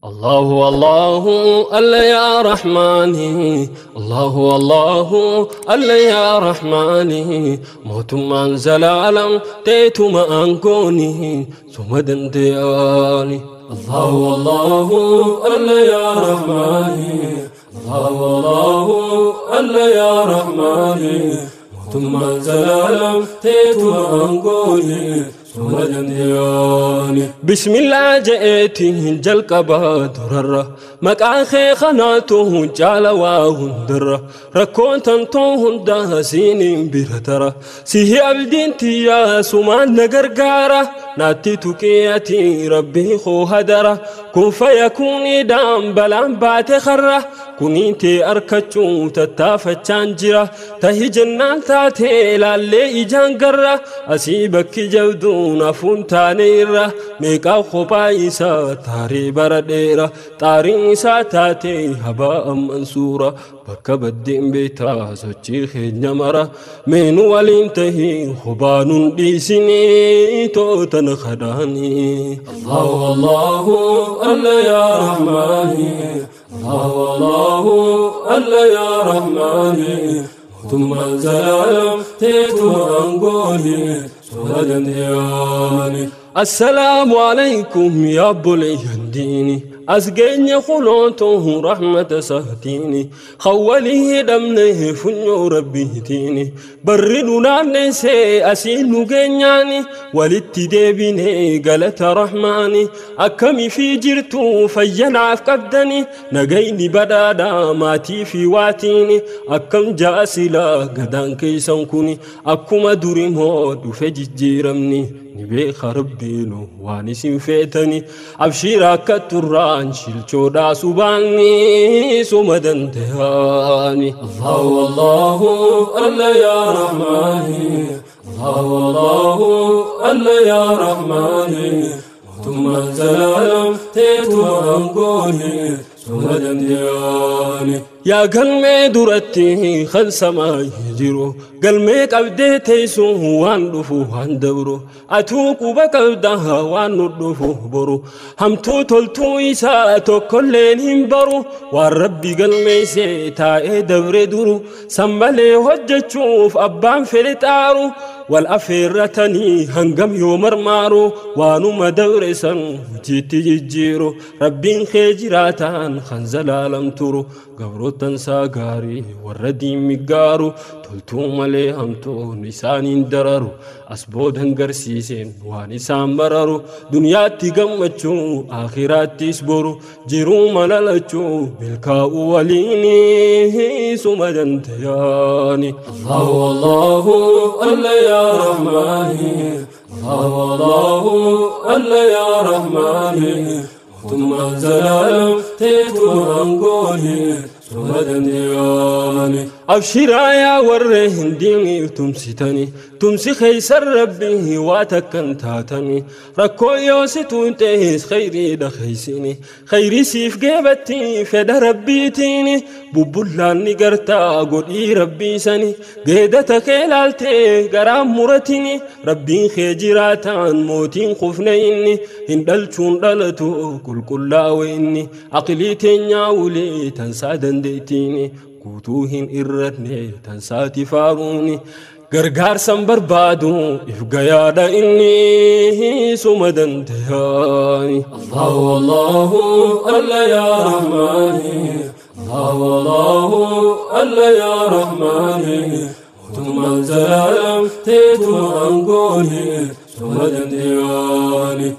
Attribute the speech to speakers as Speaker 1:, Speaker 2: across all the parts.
Speaker 1: الله الله ألا يا رحماني الله الله ألا يا رحماني موت من زلالم تيت ما أنكوني ثم دندياني الله الله ألا يا رحماني الله الله ألا يا رحماني موت من زلالم تيت ما أنكوني بسم الله جئتي جلقبا درر مقاخي خناته جال واهندر ركون تنتوهن دهسين برتر سيه عبدين تيا سمان نغرغارة ناتي تكياتي ربي خو هدرة كن فيكون إدام بلان بات خرة كنيتي أركتشو تتافتشان جرة تهي جنان تاتي لالي إجان قرة أسيبك جودو نفون تانيرة ميكا خبايسا تاري برديرة تاريسا تاتي هباء منصورة بكبدين بيتا سوچي خنمرة من ولينتهي خبان ديسني توتن خداني الله الله ألا يا رحماني الله الله ألا يا رحماني ثم زلالم تيتو أنقولي السلام عليكم يا أبو الينديني أسجن خلوته رحمة سهتيني خوليه دمنه فنيو ربيتيني بردنا نسي أسين جنياني وللتدبيني قالت رحماني أكمي في جرتو فينعف قدني نجيني بدادا ماتي في واتيني أكم جاسلا قدان كيسانكوني أكما دريمو دفجي جيرمني نبي خربينو وانسين فيتني أبشيرك تران شيل شودا سباني سمدن تهاني الله الله ألا يا رحماني الله الله ألا يا رحماني ثم زلالم تيتو أنقولي سمدن تهاني يا قلمي درتي خلص ما يجرو قلمي قبدي تيسو وان دفو وان دبرو أتوكو بكبدها وان دفو برو همتو تلتو إسا تكلين همبرو والربي قلمي سيتا دبر درو سمالي وجتشوف أبان فلتارو والأفيرتني هنقم يومر مارو وانو مدورسا جيتي جيرو ربين خيجراتان خنزلالم ترو قبرو تنسى غاري والردي مقارو تلتو ملي همتو نسان دررو أسبود هنقرسيسين وانسان مررو دنياتي قمتشو آخراتي سبرو جيرو ملالتشو ملكاو وليني سمدن تياني الله الله ألا يا رحماني الله الله ألا يا رحماني ثم زلالم تيتو أنقولي سمدن دياني أبشرا يا ورهن ديني تمسيتني تمسي خيسر ربي واتكن تاتني ركو يوستون تهس خيري دخيسيني خيري سيف جيبتي فدا ربيتيني ببولاني قرتا قولي ربي سني قيدتك لالتي قرام مرتيني ربي خيجراتان موتين خفنيني هندلچون دلتو كل كلاويني عقلي تنياولي تنسى دنديتيني كوتوهن إرتني تنساتي فاروني غرغار سنبر بادو إفقيا إني سمدن تهاني الله الله ألا يا رحماني الله الله ألا يا رحماني ثم زلالم تيتو أنقولي سمدن تهاني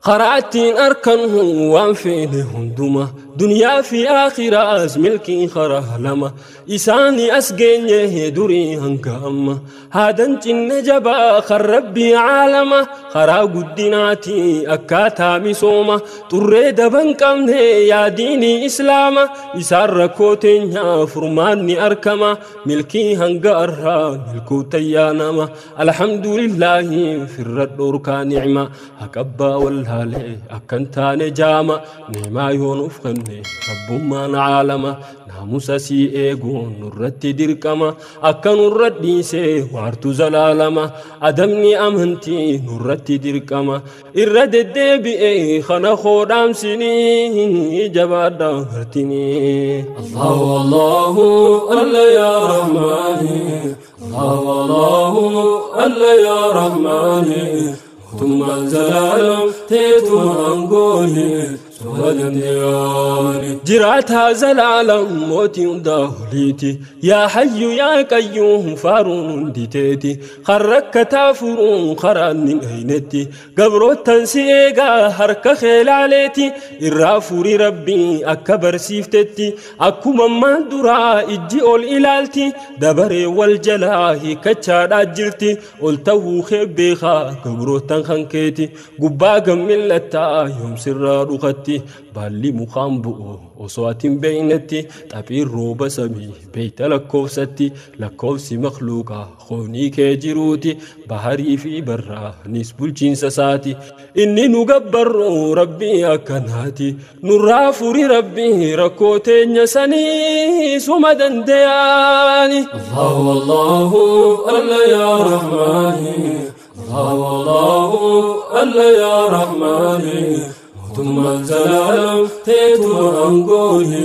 Speaker 1: قرأتين أركنه وانفيني هندما دنيا في آخرة ملكي خره لما إساني أسجينيه دري هنكاما هذا انتن جبا خربي عالما خرا قدناتي أكاتا مسوما تريد بنكمني يا ديني إسلاما إسار ركوتين فرماني أركما ملكي هنقارا ملكو تيانما الحمد لله في الرد نعمة هكبا والله wallaalee akkan taane jaama neemaa yoonuuf kenne rabbummaan caalama naamusa sii eeguun nurratti dirqama akka nurra dhiisee waartu zalaalama adamni amantii nurratti dirqama irra deddeebi'ee kana koodhaamsinii jabaadhaa gartinii.
Speaker 2: Allahu Allahu alla ya Rahmaani Allahu Allahu alla ya Rahmaani mootummaan zalaalam teetuma aangooni suma dandeeyyaani.
Speaker 1: Jiraataa zalaalam mootii hundaa oliiti yaa hayyu yaa qayyuum faaruun hundi teeti kan rakkataa furuun karaan hin eynetti gabroottan si eegaa harka kee laaleeti irraa furi rabbii akka barsiiftetti akkuma ammaan duraa ijji ol ilaalti dabaree wal jalaa hiikkachaadhaa jirti ol ta'uu kee beekaa gabroottan kan keeti gubbaa gammillattaa yoomsirraa dhukatti baalli mukaan bu'u osoo ati hin beeynetti xaphiin rooba samii beeyta lakkoofsatti lakkoofsi makluuqaa qoonii kee jiruuti baharii fi barraanis bulchiinsa isaati inni nu gabbarru rabbii akkanaati nurraa furi rabbii rakkoo teenya sanii suma dandeeyaani.
Speaker 2: Allahu Allahu alla ya Rahmaani Allahu Allahu alla ya Rahmaani mootummaan zalaalam teetuma aangooni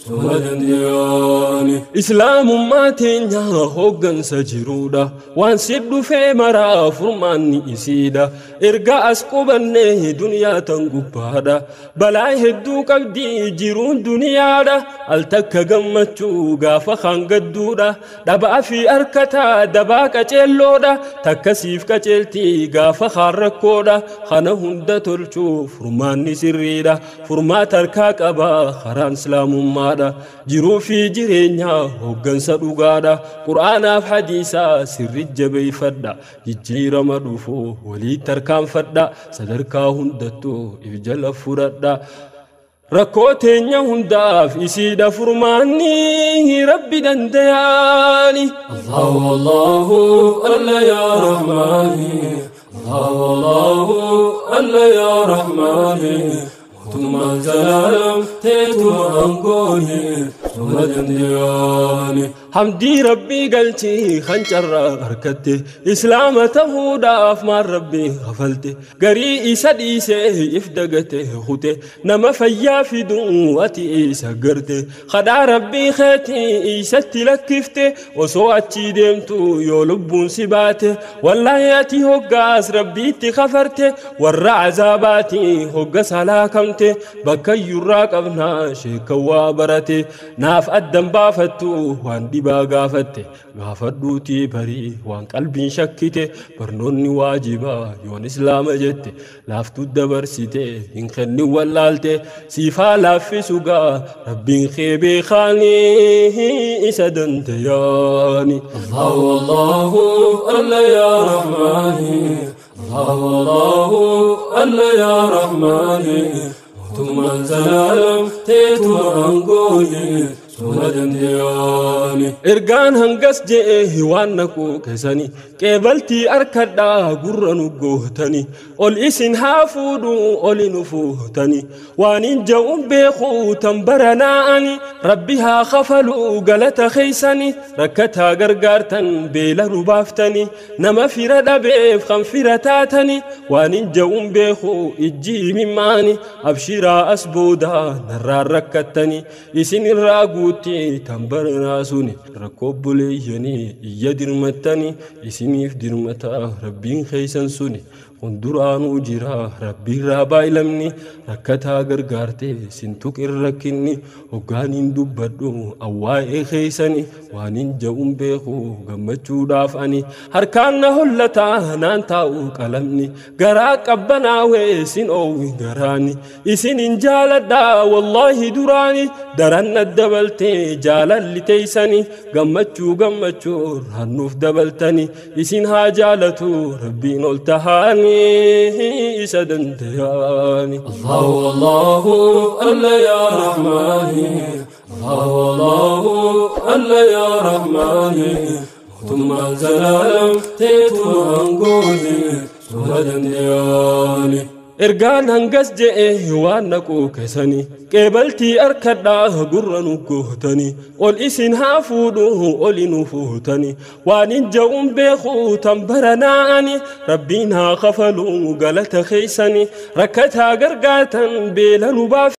Speaker 2: suma dandeeyyaani.
Speaker 1: Islaamummaa teenya hooggansa jiruudha waan si dhufee maraa furmaanni isiidha erga as qubannee duniyaa tan gubbaadha balaa hedduu qabdii jiruun duniyaadha al takka gammachuu gaafa kan gadduudha dhabaa fi harkataa dabaa qaceelloodha takkasiif qaceeltii gaafa kaan rakkoodha kana hunda tolchuu furmaanni sirriidha furmaata harkaa qabaa karaan islaamummaadha jiruu fi jireenya hooggansa dhugaadha qur'aanaaf hadiisaa sirri jabeeffadha jijjiirama dhufuu walii tarkaanfadha sadarkaa hundattuu if jala fudhadha rakkoo teenya hundaaf isiidha furmaanni rabbi dandeeyaani.
Speaker 2: Allahu Allahu alla ya Rahmaani Allahu Allahu alla ya Rahmaani mootummaan zalaalam teetuma aangooni suma dandeeyyaani.
Speaker 1: Hamdii rabbii galchii kan carraa harkatte islaama ta'uudhaaf maal rabbii kafalte garii isa dhiisee if dagate kute nama fayyaa fiduu ati isa garte kadhaa rabbii keetii isatti lakkifte osoo achii deemtu yoo lubbuun si baate wallaahi ati hoggaas rabbiitti kafarte warra azaabaatii hogga salaakamte bakka iyyurraa qabnaa sheekawwaa barate naaf addan baafattu waan dhibaa gaafatte gaafadhuutii barii waan qalbiin shakkite barnoonni waajibaa yoon islaama jette laaftuu dabarsite hin kennin wallaalte siifaa laaffisu gaa rabbiin kee beekaanii isa dandeeyaani.
Speaker 2: Allahu Allahu alla ya Rahmaani Allahu Allahu alla ya Rahmaani mootummaan zalaalam teetuma aangooni suma dandeeyyaani.
Speaker 1: Ergaan hangas je'ee waan naquu keessanii qeebaltii harkadhaa gurra nu gootanii ol isin haa fuudhu oli nu fuutanii waan hin ja'uun beekuu tan baranaa'ani rabbi haa kafaluu galata keeysanii rakkataa gargaartan beela nu baaftanii nama fira dhabeef kan fira taatanii waan hin ja'uun beekuu ijji mimmaani abshiraa as boodaa narraan rakkattanii isin irraa guutti tan baranaa suni rakkoo obboleeyyanii iyya dirmattanii isiniif dirmataa rabbiin keeysan suni hunduraanuu jira rabbiirraa baay'ilamni rakkataa gargaarte sin tuqin rakkinni hoggaaniin dubbadhu awwaa'ee keeysani waan hin ja'uun beeku gammachuudhaaf ani harkaan na hollataa naan taa'u qalamni garaa qabbanaawee sin oowwi garaani isin hin jaaladhaa wallaahi duraani daran na dabaltee jaalalli teeysani gammachuu gammachuu rannuuf dabaltani isin haa jaalatu rabbiin ol tahaani isa dandeeyyaani.
Speaker 2: Allahu Allahu alla ya Rahmaani Allahu Allahu alla ya Rahmaani mootummaan zalaalam teetuma aangooni suma dandeeyyaani.
Speaker 1: Ergaan hangas je'e waan naquu keessanii qeebaltii arkadhaa gurra nu gootanii ol isin haa fuudhu oli nu fuutanii waan hin ja'uun beeku tan baranaa'ani rabbiin haa kafaluu galata keessanii rakkataa gargaartan beela nu baaf.